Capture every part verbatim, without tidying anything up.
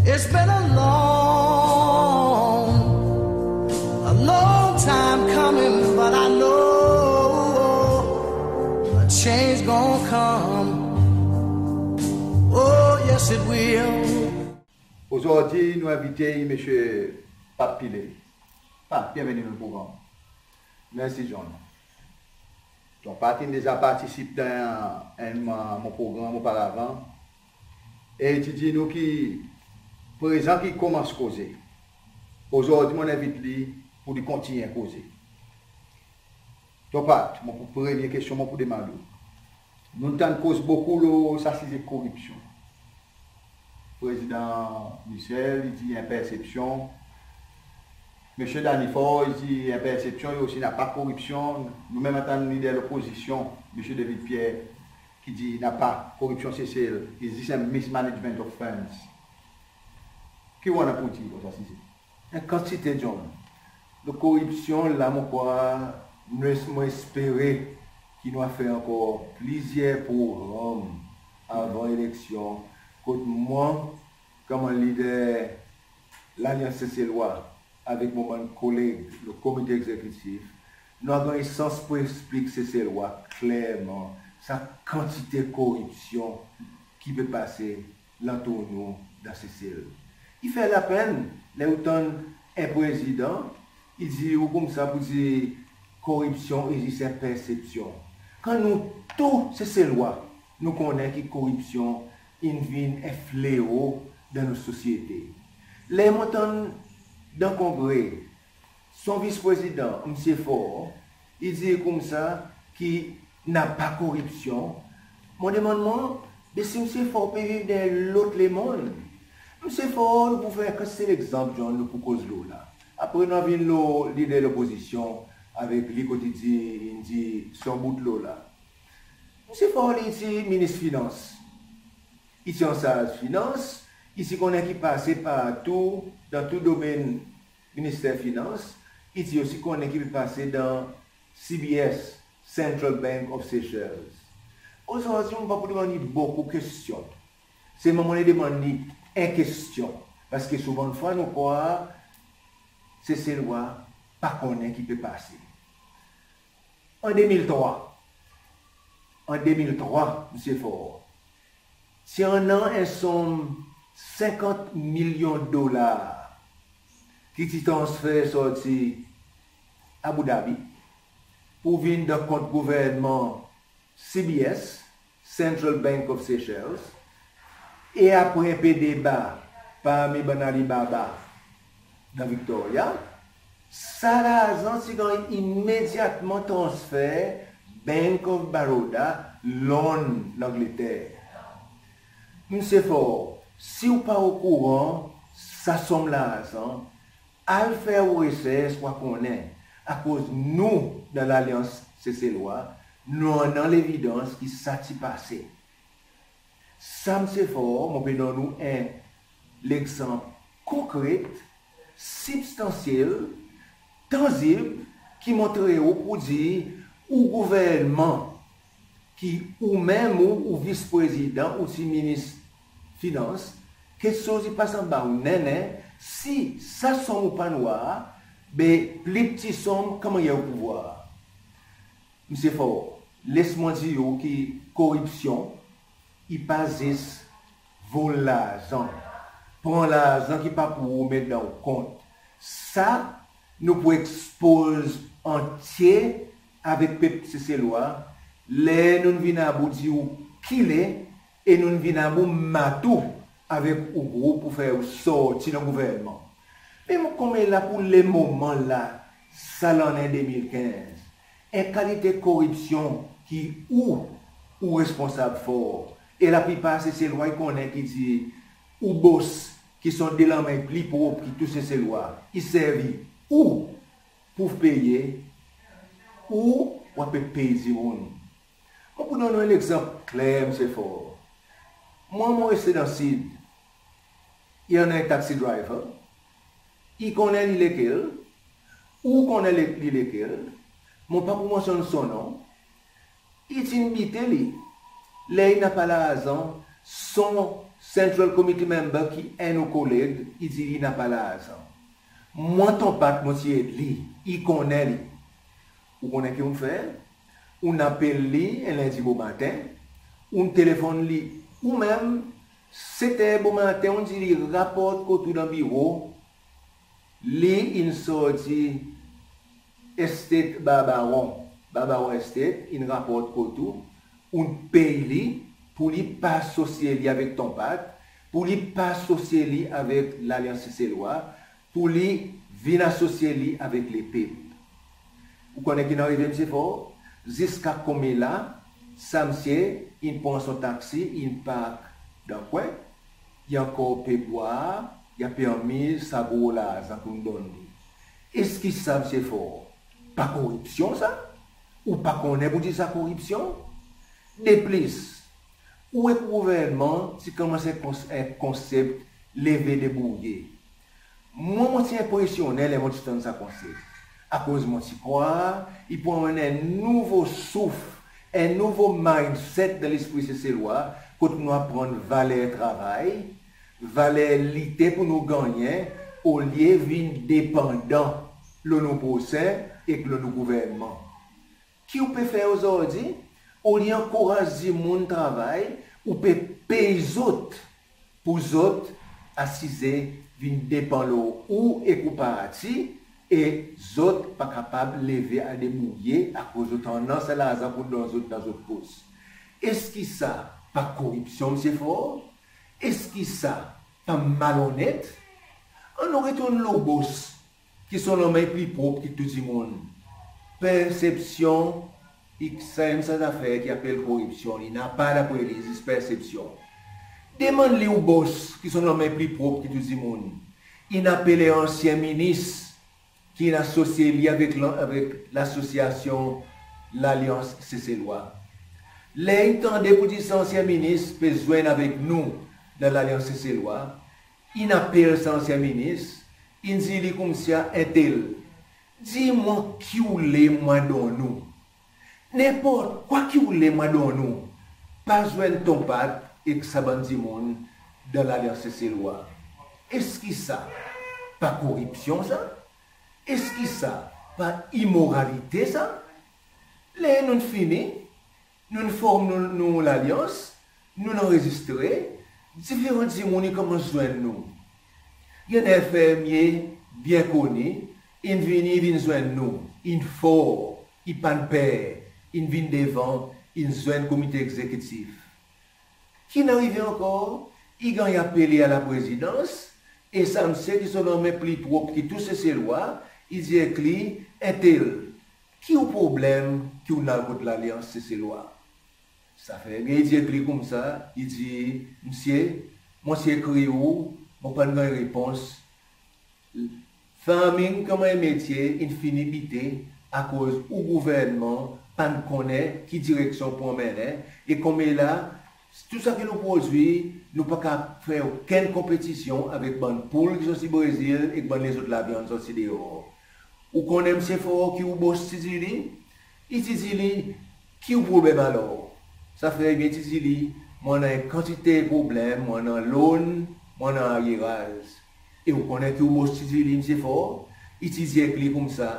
It's been a long, a long time coming, but I know a change gonna come. Oh, yes, it will. Ozordi nou envite Msye Pat Pillay. Pat, byenveni dan progranm. Mersi John. Ton Pat in deza partisip dan enn mon progranm oparavan e i ti dir nou ki prezan ki i konmans koze. Ozordi mon envit li pour li kontinyen koze. Ton Pat, mon premye kestyon mon pou demann ou. Nou'n tann koz bokou lo sa size koripsyon. Prezidan Michel i dir en persepsyon. Msye Danny Faure i dir en persepsyon, i osi napa koripsyon. Nou menm antann lider lopozisyon, Msye David Pierre, ki dir napa koripsyon Sesel, i zis en mismanagement of funds. Ki ou annan pour dir lo sa size? En kantite, John. Lo koripsyon la, mon krwar, nou es-, mon espere ki nou a fer ankor plizyer progranm avan eleksyon, kot mwan, konman lider Lalyans Seselwa, avek mon bann koleg lo Komite Egzekitif, nou a ganny sans pour eksplik Seselwa klerman sa kantite koripsyon ki pe pase lantour nou dan Sesel. I fer lapenn ler ou tann en prezidan i dir ou koumsa pour dir koripsyon i zis en persepsyon, kan nou tou Seselwa nou konnen ki koripsyon in vin en fleo dan nou sosyete. Ler mon tann dan Kongre son Vis-Prezidan, Msye Faure, i dir koumsa ki napa koripsyon. Mon demann mwan, be si Msye Faure pe viv dan en lot lemonn? Msye Faure, nou pou fer en kantite legzanp, John, nou pou koz lo la. Apre nou a vin lo lider lopozisyon avek li kot i dir, in dir son bout lo la. Msye Faure li ti Minis Finans. I ti ansarz finans, i ti konnen ki pase partou dan tou domenn Minister Finans, i ti osi konnen ki pe pase dan C B S, Central Bank of Seychelles. Ozordi mon pa pou demann li bokou kestyon. Selman mon le demann li en kestyon, parski souvandfwa nou krwar Seselwa pa konnen ki pe pase. An de mil trwa, an de mil trwa, Msye Faure, ti annan en sonm senkant milyon dolar ki ti transfer sorti Abu Dhabi pour vin dan kont gouvernman C B S, Central Bank of Seychelles, e apre en pe deba parmi bann Alibaba dan Victoria, sa larzan ti ganny imedyatman transfer Bank of Baroda, Lonn, Langleter. Msye Faure, si ou pa okouran sa sonm larzan, al fer ou resers, ou a konnen, akoz nou dan Lalyans Seselwa nou annan levidans ki sa ti pase. Sa, Msye Faure, mon pe donn ou en legzanp konkret, sibstansyel, tanzib, ki montre ou pour dir ou gouvernman, ki ou menm ou, ou Vis-Prezidan, ou ti Minis Finans, keksoz i pas anba ou nen, nen, si sa sonm ou pa'n war, be pli pti sonm konman ou pou war. Msye Faure, les mwan dir ou ki koripsyon i pa zis vol larzan, pran larzan ki pa pour ou, met dan ou kont. Sa nou pou ekspoz antye avek pep Seselwa ler nou'n vin about dir ou kile e nou'n vin about matou avek ou group pour fer ou sorti dan gouvernman. Me mon konmela pour lemoman la, sa lannen de mil kenz, en kalite koripsyon ki ou, ou responsab for. E laplipar Seselwa i konnen ki dir ou bos, ki son de lanmen pli prop ki tou Seselwa, i servi ou pour peye, ou, ou a pe pey dimoun. Mon pou donn ou en legzanp kler, Msye Faure. Mwan, mon reste dan Sid. I annan en taxi driver. I konnen li lekel. Ou konnen le-, li lekel. Mon pa pou mansyonn son non. I ti'n bite li ler i napa larzan son Central Committee member ki enn ou koleg, i dir li napa larzan. Mwan Ton Pat mon ti ed li, i konnen li. Ou konnen ki ou'n fer? Ou'n apel li en Lendi bomaten, ou'n telefonn li ou menm, set er bomaten, ou'n dir li raport kot ou dan biro, li in sorti Estate Barbaron, Barbaron Estate, in raport kot ou, ou'n pey li pour li pa asosye li avek Ton Pat, pour li pa asosye li avek Lalyans Seselwa, pour li vin asosye li avek lepep. Ou konnen ki'n arive, Msye Faure? Ziska konmela, sa msye in pran son taksi, in park dan kwen, i ankor pe bwar, i ape anmiz sa gro larzan ki ou'n donn li. Eski sa, Msye Faure, pa koripsyon sa? Ou pa konnen pour dir sa koripsyon? Deplis, ou ek gouvernman ti konmans en kons-, en konsep leve debourye. Mwan, mon ti enpresyonnen ler mon ti tann sa konsep, akoz mon ti krwar i pou anmenn en nouvo souf, en nouvo mindset dan lespri Seselwa, kot nou aprann valer travay, valer lite pour nou gannyen, olye vin depandan lo nou prosen ek lo nou gouvernman. Ki ou pe fer ozordi? Olye ankouraz dimoun travay, ou pe pey zot pour zot asize vin depan lo ou ek ou parti, e zot pa kapab leve a debourye akoz zot annan sa larzan pour donn zot dan zot pos. Eski sa pa koripsyon, Msye Faure? Eski sa pa malonet? Annou retourn lo bos ki son lanmen i pli prop ki tou dimoun. Persepsyon i sanmenm sa zafer ki apel koripsyon, li napa dapre li, zis persepsyon. Demann li ou bos ki son lanmen i pli prop ki tou dimoun. In apel en ansyen minis ki in asosye li avek lan-, avek lasosyasyon Lalyans Seselwa. Ler in tande pour dir sa ansyen minis pe zwenn avek nou dan Lalyans Seselwa, in apel sa ansyen minis, in dir li koumsa, entel, dir mwan ki ou le mwan donn ou. Nenport kwa ki ou le mwan donn ou. Pa zwenn Ton Pat ek sa bann dimoun dan Lalyans Seselwa. Eski sa pa koripsyon sa? Eski sa pa imoralite sa? Ler nou'n fini, nou'n form nou, nou lalyans, nou'n anrezistre, diferan dimoun i konmans zwenn nou. I annan en fermye byen koni, in vini, vin zwenn nou, in for, i pa'n per, in vin devan, in zwenn komite egzekitif. Ki'n arive ankor? I ganny apele a laprezidans, e sa msye ki son lanmen pli prop ki tou Seselwa, i dir ek li, entel, ki ou problenm ki ou'n al kot Lalyans Seselwa? Sa fermye i dir ek li koumsa, i dir, msye, mon ti ekrir ou, mon pa'n ganny repons. Farming konman en metye in fini bite akoz ou gouvernman pa'n konnen ki direksyon pou anmennen, e konmela, tou sa ki nou prodwir, nou pa kapab fer okenn konpetisyon avek bann poul ki sorti Brezil ek bann lezot lavyann sorti deor. Ou konnen, Msye Faure, ki ou bos ti dir li? I ti dir li, ki ou problenm alor? Sa fermye ti dir li, mon annan en kantite problenm, mon annan loan, mon annan aryeraz. E ou konnen ki ou bos ti dir li, Msye Faure? I ti dir ek li koumsa,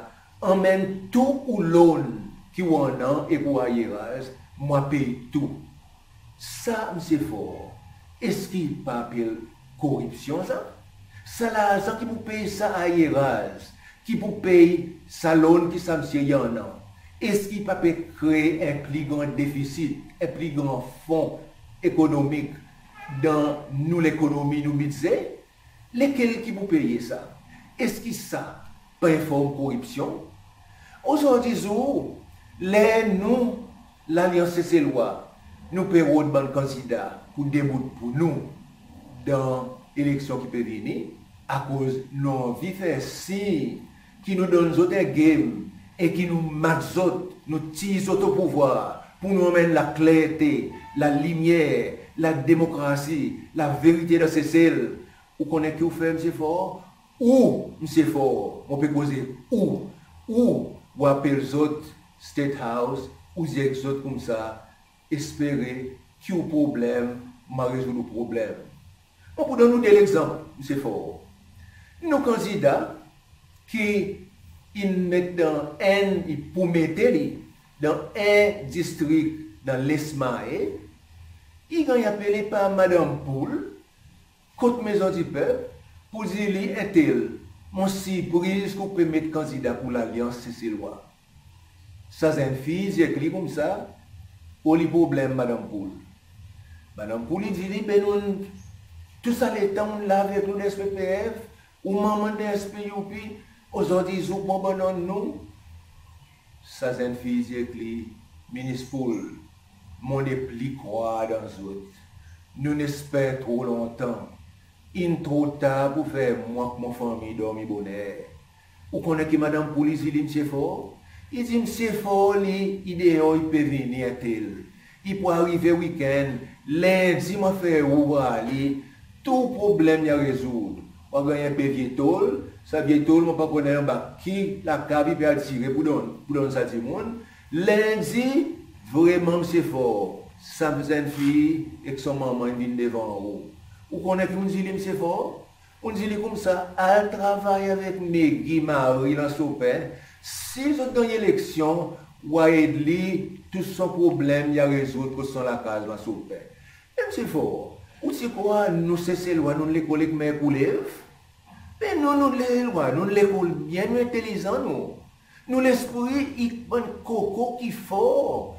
anmenn tou ou loan ki ou annan ek ou aryeraz, mon a pey tou. Sa, Msye Faure, eski pa apel koripsyon sa? Sa larzan ki pou pey sa aryeraz, ki pou pey sa loan ki sa msye i annan, eski pa pe kree en pli gran defisit, en pli gran fon ekonomik dan nou lekonomi, nou bidze? Lekel ki pou peye sa? Eski sa pa en form koripsyon? Ozordi zour, ler nou, Lalyans Seselwa, nou pe rod bann kandida pour debout pour nou dan eleksyon ki pe vini, akoz nou anvi fer siny ki nou donn zot en game e ki nou mat zot, nou tir zot o pouvwar, pour nou anmenn laklerte, lalimyer, lademokrasi, laverite dan Sesel. Ou konnen ki ou fer, Msye Faure? Ou, Msye Faure, mon pe koze ou, ou, ou apel zot State House, ou dir ek zot koumsa, espere ki ou problenm, mon a rezoud ou problenm. Mon pou donn ou de legzanp, Msye Faure. Nou kandida ki in met dan en, i pou mete li dan en distrik dan Les Mahé, i ganny apele par Madanm Pool, kot Maison du Peuple, pou dir li, entel, mon sirpriz ki ou pe met kandida pour Lalyans Seselwa. Sa zenn fi i dir ek li koumsa, o li problenm, Madanm Pool. Madanm Pool i dir li, be nou'n, tou sa letan ou'n la avek nou dan S P P F, ou manm dan S P U P, ozordi zour ou pou abandonn nou? Sa zenn fi i dir ek li, Minis Pool, mon nepli krwar dan zot. Nou'n esper tro lontan. In tro tar pour fer mwan ek mon fanmir dormi boner. Ou konnen ki Madanm Pool i dir li, Msye Faure? I dir, Msye Faure li, i deor, i pe vini, entel. I pou arive wikenn, Lendi mon a fer ou war li, tou problenm i a rezourd. Ou a ganny en pe vye tol, sa vye tol mon pa konnen anba ki lakav i pe al tire pour donn, pour donn sa dimoun. Lendi, vreman, Msye Faure, sa zenn fi ek son manman in vin devan ou. Ou konnen ki ou'n dir li, Msye Faure? Ou'n dir li koumsa, al travay avek Megi Mari Lansopen, si zot ganny eleksyon, ou a ed li, tou son problenm i a rezourd kot son lakaz Lansopen. Me Msye Faure, ou ti krwar nou Seselwa nou'n lekol ek mer koulev? Me nou, nou Seselwa, nou'n lekol byen, nou entelizan nou. Nou lespri i bann koko ki for.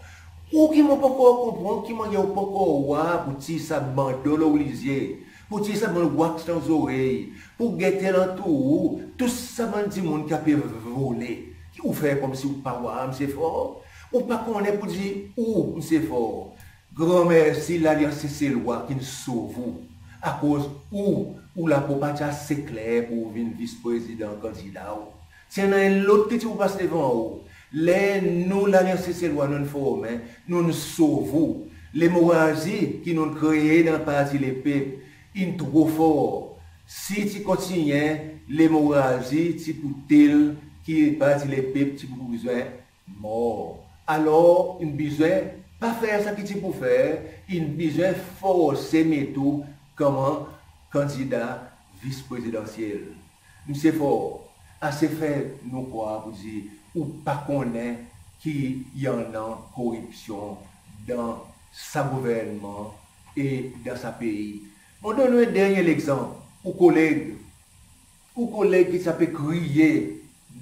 Ou ki mon pa ankor konpran ki mannyer ou pa ankor war, pour tir sa bando lo ou lizye, pour tir sa bann wax dan zorey, pour gete alantour ou, tou sa bann dimoun ki a pe vole, ki ou fer konmsi ou pa war, Msye Faure? Ou pa konnen pour dir ou, Msye Faure, gran mersi Lalyans Seselwa ki'n sov ou, akoz ou, ou lapo pa ti ase kler pour ou vin vis prezidan kandida ou. Si annan en lot ki ti pou pas devan ou, ler nou Lalyans Seselwa nou'n formen, nou'n sov ou. Lemorazi ki nou'n kree dan Parti Lepep in tro for. Si ti kontinyen, lemorazi ti pou tel ki Parti Lepep ti pou bezwen mor. Alor, in bezwen pa fer sa ki ti pou fer, in bezwen forse met ou konman kandida vis prezidansyel. Msye Faure, ase fer nou krwar pour dir ou pa konnen ki i annan koripsyon dan sa gouvernman e dan sa pei. Mon donn ou en dernyen legzanp, ou koleg, ou koleg ki ti a pe kriye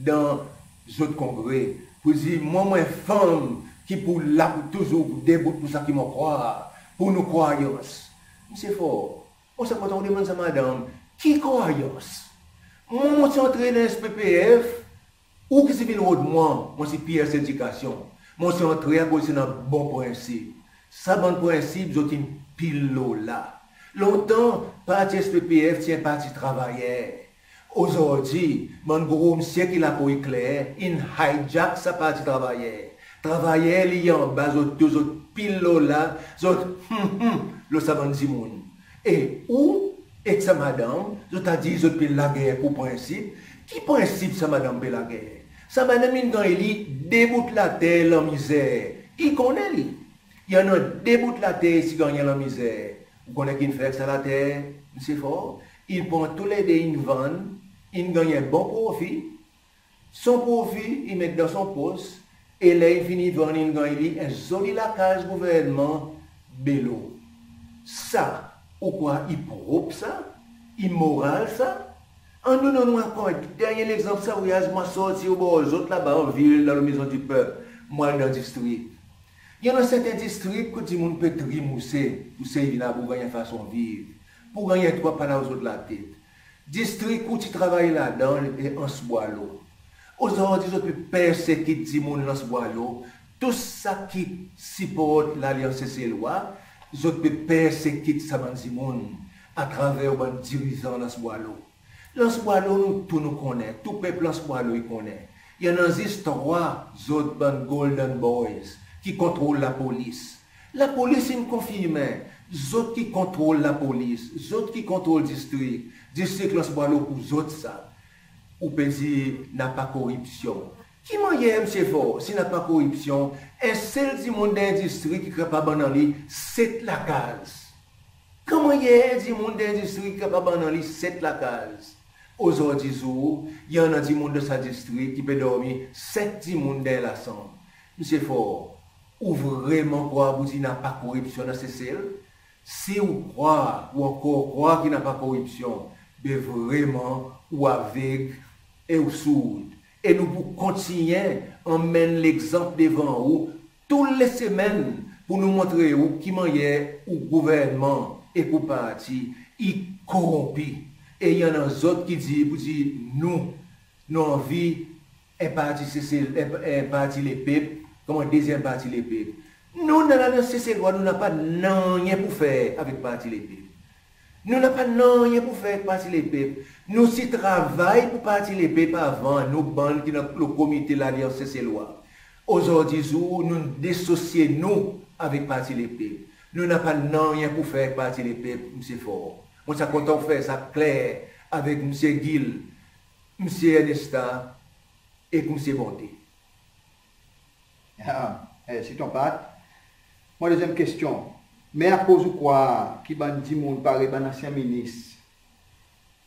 dan zot kongre pour dir, mwan, mon en fanm ki pou la pour touzour debout pour sa ki mon krwar, pour nou krwayans. Msye Faure, mon ti a kontan ou demann sa madanm, ki krwayans? Mwan, mon ti antre dan S P P F, ou ki ti vin rod mwan, mon ti P S Edikasyon. Mon ti antre akoz ti annan bon prensip. Sa bann prensip zot in pil lo la. Lontan, parti S P P F ti en parti travayer. Ozordi, bann gro msye ki lapo i kler in hijack sa parti travayer. Travayer li anba, zot tou zot pil lo la, zot hum hum lo sa bann dimoun. E ou ek sa madanm, zot a dir zot pe lager pour prensip. Ki prensip sa madanm pe lager? Sa madanm in ganny li de bout later lanmizer. I konnen li. I annan de bout later i ti gannyen lanmizer. Ou konnen ki in fer ek sa later, Msye Faure? In pran toulede, in vann, in ganny en bon profi. Son profi, i met dan son pos, e ler in fini vann, in ganny li en zoli lakaz gouvernman Belo. Sa, ou krwar i prop sa? I moral sa? Annou donn ou ankor en dernyen legzanp, sa vwayaz mon a sorti obor zot laba anvil, dan Maison du Peuple, mon al dan distrik. I annan serten distrik kot dimoun pe trimouse pour sey vin abor, ganny en fason viv, pour ganny en twa pala lo zot latet. Distrik ou ti travay ladan, e Anse Boileau. Ozordi zot pe persekit dimoun Anse Boileau. Tou sa ki siport Lalyans Seselwa, zot pe persekit sa bann dimoun atraver bann dirizan Anse Boileau. Anse Boileau, nou tou nou konnen, tou pep Anse Boileau i konnen. I annan zis trwa zot bann Golden Boys ki kontrol lapolis. Lapolis in konfirmen, zot ki kontrol lapolis, zot ki kontrol distrik, distrik Anse Boileau pour zot sa. Ou pe dir napa koripsyon. Ki mannyer, Msye Faure, si napa koripsyon, en sel dimoun dan en distrik i kapab annan li set lakaz? Ki mannyer en dimoun dan en distrik kapab annan li set lakaz? Ozordi zour, i annan dimoun dan sa distrik ki pe dormi set dimoun dan en lasanm. Msye Faure, ou vreman krwar poudir napa koripsyon dan Sesel? Si ou krwar, ou ankor krwar ki napa koripsyon, be vreman ou aveg e ou sourd. E nou pou kontinyen anmenn legzanp devan ou tou le semenn pour nou montre ou ki mannyer ou gouvernman ek ou parti i koronpi. E i annan zot ki dir poudir nou, nou anvi en parti Sesel, en, en parti Lepep, konman dezyenm parti Lepep. Nou, nou, nou, Seselwa, nou napa nanryen pour fer avek parti Lepep. Nou napa nanryen pour fer avek parti Lepep. Nou ti travay pour parti Lepep avan, nou bann ki dan lo komite Lalyans Seselwa. Ozordi zour, nou desosye nou avek parti Lepep. Nou napa nanryen pour fer avek parti Lepep, Msye Faure. Mon ti a kontan fer sa kler avek Msye Gill, Msye Ernesta ek Msye Bonte. Ah, mersi Ton Pat. Mon dezyenm kestyon. Me akoz ou krwar ki bann dimoun parey bann ansyen minis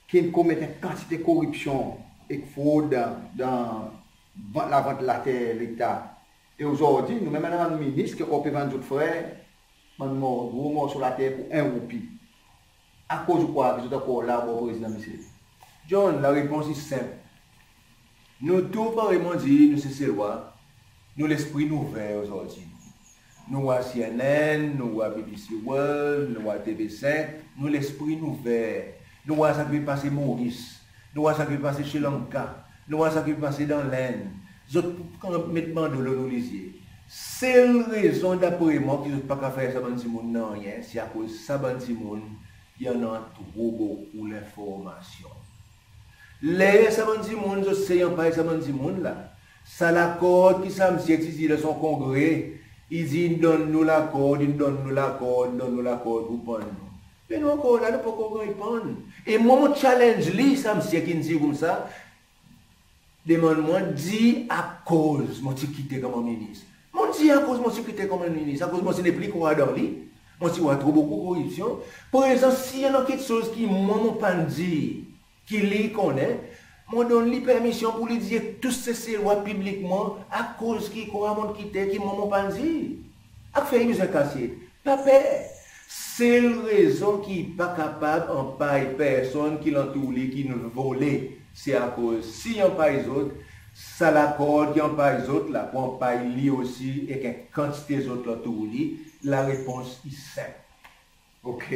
ki'n komet en kantite koripsyon ek frod dan, dan van-, lavant later Leta. E ozordi, nou menm annan bann minis ki ankor pe vann zot frer bann mor-, gro morso later pour en roupi. Akoz ou krwar ki zot ankor la bor Prezidan Michel? John, larepons i senp. Nou tou, parey mon dir, nou Seselwa, nou lespri nou ouver ozordi. Nou war C N N, nou war B B C World, nou war T V cinq, nou lespri nou ouver. Nou war sa ki pe pase Moris, nou war sa ki pe pase Sri Lanka, nou war sa ki pe pase dan Lenn. Zot pou met bando lo nou lizye. Sel rezon dapre mwan ki zot pa kapab fer sa bann dimoun nanryen, se akoz sa bann dimoun i annan tro bokou lenformasyon. Ler sa bann dimoun, zot sey anpay sa bann dimoun la, sa lakord ki sa msye ti dir dan son kongre, i dir, "In donn nou lakord, in donn nou lakord, in donn nou lakord pour pann nou." Me nou ankor la, nou pa ankor ganny pann. E mwan, mon challenge li, sa msye ki'n dir koumsa, demann mwan, dir akoz mon ti kite konman minis. Mon dir akoz mon ti kite konman minis, akoz mon ti nepli krwar dan li. Mon ti war tro bokou koripsyon. Prezan, si i annan keksoz ki mwan mon pa'n dir, ki li i konnen, mon donn li permisyon pour li dir tou Seselwa piblikman akoz ki i krwar mon'n kite, ki mwan mon pa'n dir. Afer i bezwen kasyet? Pa per. Sel rezon ki i pa kapab anpay personn ki lantour li ki'n vole, se akoz si i anpay zot, sa lakord ki anpay zot la pou anpay li osi ek en kantite zot lantour li. Larepons i senp. OK.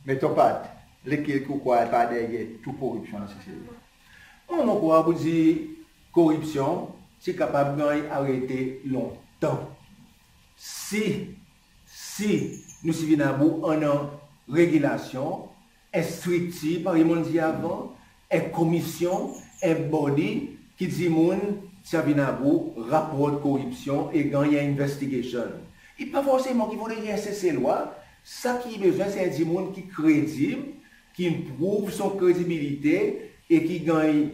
Me Ton Pat, lekel ki ou krwar pa deryer tou koripsyon dan Sesel? Mwan, mon krwar poudir koripsyon ti kapab ganny arete lontan. Si, si nou ti vin about annan regilasyon, en striktir, parey mon'n dir avan, en komisyon, en body ki dimoun ti a vin about raport koripsyon e ganny en investigation. I pa forseman ki fodre en Seselwa, sa ki i bezwen se en dimoun ki kredib, ki'n prouv son kredibilite e ki ganny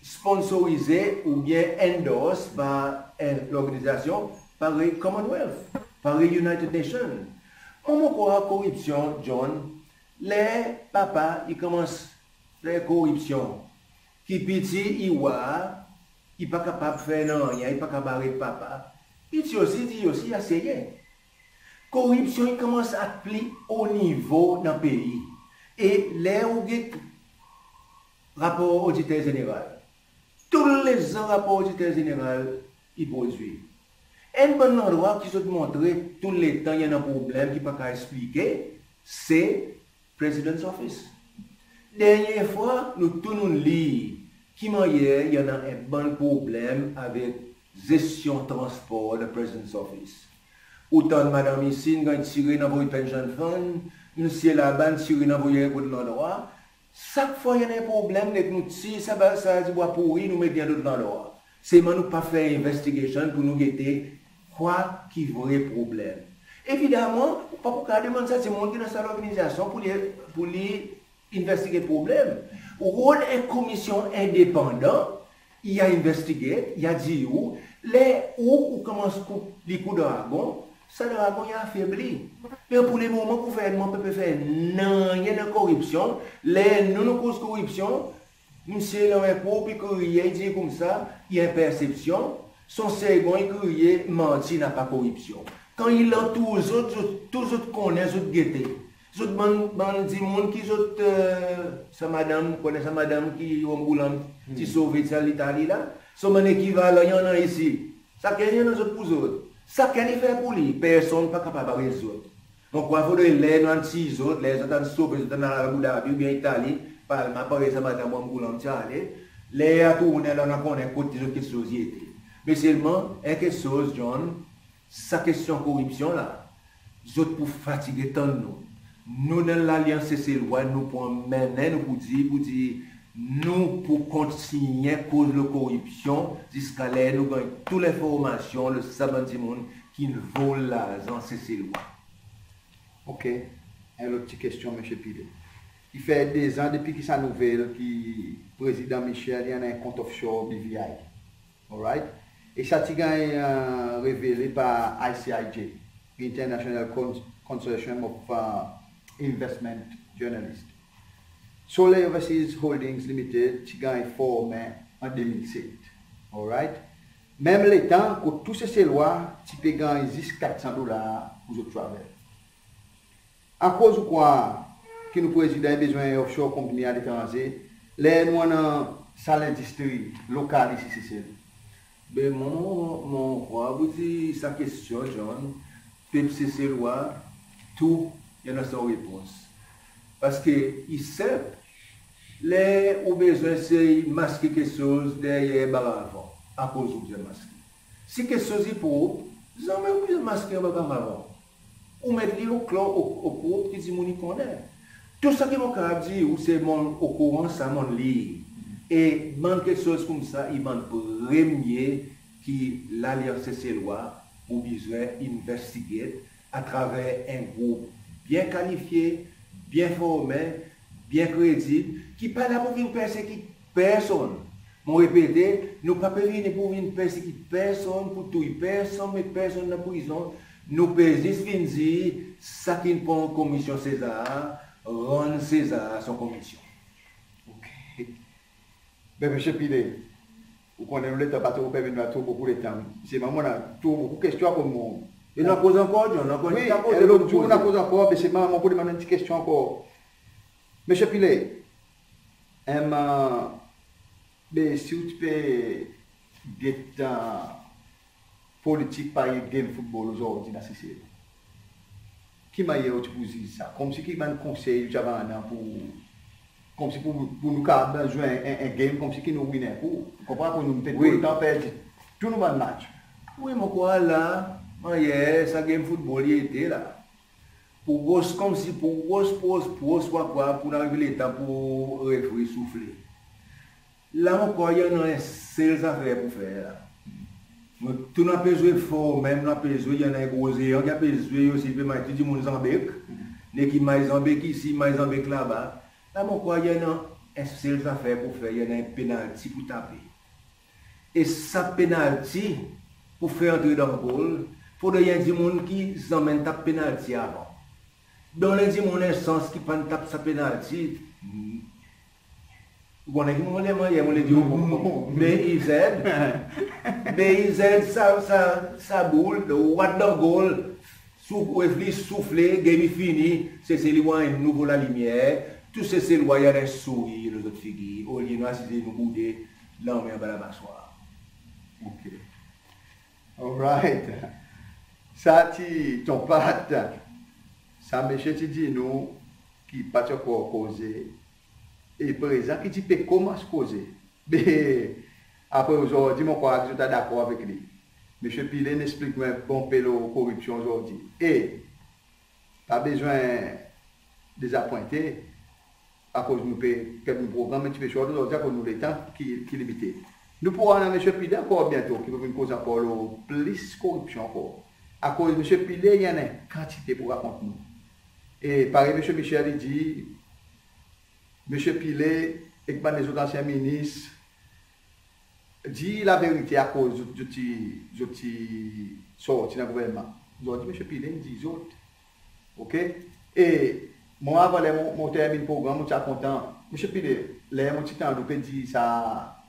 sponsorize oubyen endorse par en lorganizasyon parey Commonwealth, parey United Nations. Mwan, mon krwar koripsyon, John, ler papa i konmans fer koripsyon, ki piti i war, i pa kapab fer nanryen, i pa kapab aret papa, piti osi dir osi i aseye. Koripsyon i konmans a pli o nivo dan pei. E ler ou get rapor Oditer Zeneral, toulezan rapor Oditer Zeneral i prodwir. Enn bann landrwa ki zot montre touletan i annan problenm ki pa kapab eksplike, se President's Office. Dernyen fwa, nou tou nou'n lir ki mannyer i annan en bann problenm avek zesyon transpor dan President's Office. Ou tann madanm isi in ganny tire, in anvoy pension fund, msye laba in tire, in anvoy en lot landrwa. Sak fwa i annan en problenm, nek nou tir sa ba-, sa dibwa pouri, nou met li en lot landrwa. Selman nou pa fer investigation pour nou gete kwa ki vre problenm. Evidaman, ou pa pou kapab demann sa dimoun ki dan sa lorganizasyon pour li, pour li investige problenm. Rod en komisyon endepandan, i a investige, i a dir ou, ler ou, ou konmans koup likou dragon, Sa dragon i afebli. Me pour lemoman gouvernman pa pe fer nanryen dan koripsyon. Ler nou, nou koz koripsyon, msye Laurent Cour i kriye, i dir koumsa, i en persepsyon. Son segon i kriye, manti, napa koripsyon. Kan i la tou zot, zot, tou zot konnen, zot gete. Zot bann, bann dimoun ki zot, e, sa madanm, konnen sa madanm ki Ramgoolam ti sove ti al Itali la. Son bann ekivalan i annan isi. Sakenn i annan zot pour zot. Sakenn i fer pour li. Personn pa kapab aret zot. Mon krwar fodre ler nou annan zot, ler zot annan sove, zot annan al Abu Dhabi oubyen Itali, Palma, parey sa madanm Ramgoolam ti ale. Ler i a tournen la, nou a konnen kot zot keksoz i ete. Me selman, en keksoz, John, sa kestyon koripsyon la, zot pou fatige tann nou. Nou dan Lalyans Seselwa, nou pou anmennen, nou pou dir, pou dir, nou pou kontinyen koz lo koripsyon ziska ler nou ganny tou lenformasyon lo sa bann dimoun ki'n vol larzan Seselwa. OK. En lot pti kestyon, Msye Pillay. I fer de zan depi ki sa nouvel ki Prezidan Michel i annan en kont offshore B V I. Alright? E sa ti ganny, e, revele par I C I J, International Con-, Consortium of, e, Investment Journalist. Soleil Overseas Holdings Limited ti ganny formen an de mil set. Alright? Menm letan kot tou Seselwa ti pe ganny zis kat san dolar pour zot travel. Akoz ou krwar ki nou Prezidan i bezwen offshore company aletranze, ler nou annan sa lendistri lokal isi Sesel? Be, mon, mon, mon krwar pour dir sa kestyon, John, pep Seselwa, tou, i annan son repons. Paski i senp, ler ou bezwen sey maske keksoz deryer baravan, akoz ou bezwen maske? Si keksoz i prop, zanmen ou bezwen maske anba baravan. Ou met li o kler, o, o prop ki dimoun i konnen. Tou sa ki mon kapab dir ou, se mon okouran sa mon lir. E bann keksoz koumsa, i bann premye ki Lalyans Seselwa pou bezwen investigate atraver en group byen kalifye, byen formen, byen kredib, ki pa la pou vin persekit personn. Mon repete, nou pa pe vini pour vin persekit personn, pour touy personn, met personn dan prizon. Nou pe zis vin dir, sa ki'n pran komisyon Sezar, rann Sezar son komisyon. OK. Be, Msye Pillay, ou konnen nou letan pa tro, pe vin la tro bokou letan. Selman mon annan tro bokou kestyon akoz mon... E nou a koz ankor, John, nou a koz... Wi, ankor, e lot zour nou a koz ankor, be selman mon pou demann en pti kestyon ankor. Msye Pillay, em, be si ou ti pe get, e, politik parey game football ozordi dan Sesel, ki mannyer ou ti pou ziz sa? Konmsi ki bann konsey ou ti ava annan pour, konmsi pour, pour nou kapab zwe en, en, en game konmsi ki nou winner pour, ou konpran, pour nou pa toultan perdi tou nou bann match? Wi, mon krwar la, mannyer sa game football i ete la, pour gros konmsi, pour gros, pour, pour gros, pour nou ariv letan pour refri soufle. La mon krwar i annan en sel zafer pour fer la. Nou tou nou a pe zwe for, menm nou a pe zwe, i annan en gro zeyan ki a pe zwe, i osi pe manz tou dimoun zanbek. Nek i manz zanbek isi, manz zanbek laba. La mon krwar i annan en sel zafer pour fer, i annan en penalti pour tape. E sa penalti pour fer antre dan gol, fodre i annan dimoun ki zanmen tap penalti avan. Donn dimoun en sans ki pa'n tap sa penalti. Ou konnen ki mon le mannyer, mon le dir, B I Z. B I Z, sa, sa, sa boul, dwat dan gol, sou refri soufle, game i fini, Sesel i war en nouvo lalimyer, tou Seselwa i annan sourir lo zot figir, olye nou asize nou boude, lanmen anba lamaswar. OK. Alright. Sa ti Ton Pat. Sa msye ti dir nou ki pa ti ankor koze. E prezan ki ti pe konmans koze. Be, apre ozordi, mon krwar ki zot a dakor avek li. Msye Pillay in eksplik nou en bon pe lo koripsyon ozordi. E pa bezwen dezapwente, akoz nou pe, kek nou progranm en pti pe short ozordi akoz nou letan ki, ki limite. Nou pou annan Msye Pillay ankor byento, ki pou vin koz ankor lo plis koripsyon ankor. Akoz Msye Pillay i annan en kantite pour rakont nou. E parey Msye Michel i dir, Msye Pillay ek bann lezot ansyen minis, dir laverite akoz zot, zot ti, zot ti sorti dan gouvernman. Ozordi Msye Pillay in dir zot. OK? E mwan avan ler mon, mon termin progranm, mon ti a kontan. Msye Pillay, ler mon ti tann ou pe dir sa,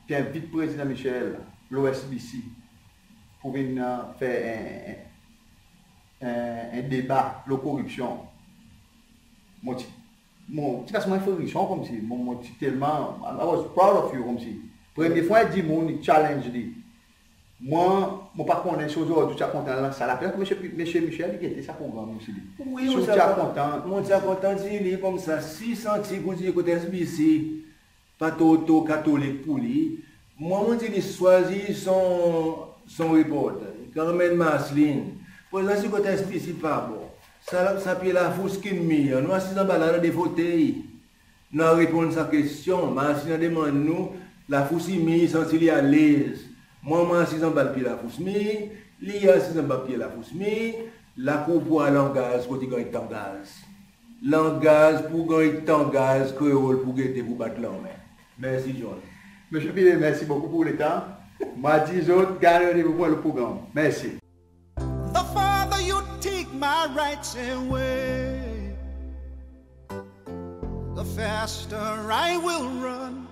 pe envit Prezidan Michel lo S B C pour vin, e, fer en, en, en, en deba lo koripsyon. Mon ti, mon ti, pas mwan frison konmsi, mon, mon ti telman, I was proud of you konmsi. Premye fwa en dimoun i challenge li. Mwan, mon pa konnen si ozordi ou ti a kontan lans sa lapel, Msye, Msye Michel i gete sa progranm osi li. Wi, si ou ti a kontan, mon ti a kontan dir li koumsa, si santi pour dir kot S B C pa tro, tro katolik pour li. Mwan, mon dir li swazir son, son reporter, i anmenn Marceline. Prezan si kot S B C pa bon. Sa, sa pye lafous ki'n mir, nou asiz anba la dan de fotey. Nou a reponn sa kestyon. Marceline a demann nou, lafous i mir, santi li alez. Mwan, mon asiz anba pye lafous mir, li asiz anba pye lafous mir, lakour pour al an gaz kot i ganny tan gaz. Langaz pour ganny tan gaz, kreol pour gete pour bat lanmen. Mersi, John. Msye Pillay, mersi bokou pour letan. Mon a dir zot, gard randevou pour en lot progranm. Mersi. The farther you take my rights away, the faster I will run.